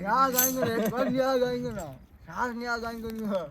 نیاز آئیں گے، ایک بار نیاز آئیں گے نا۔ ساس نیاز آئیں گے نا۔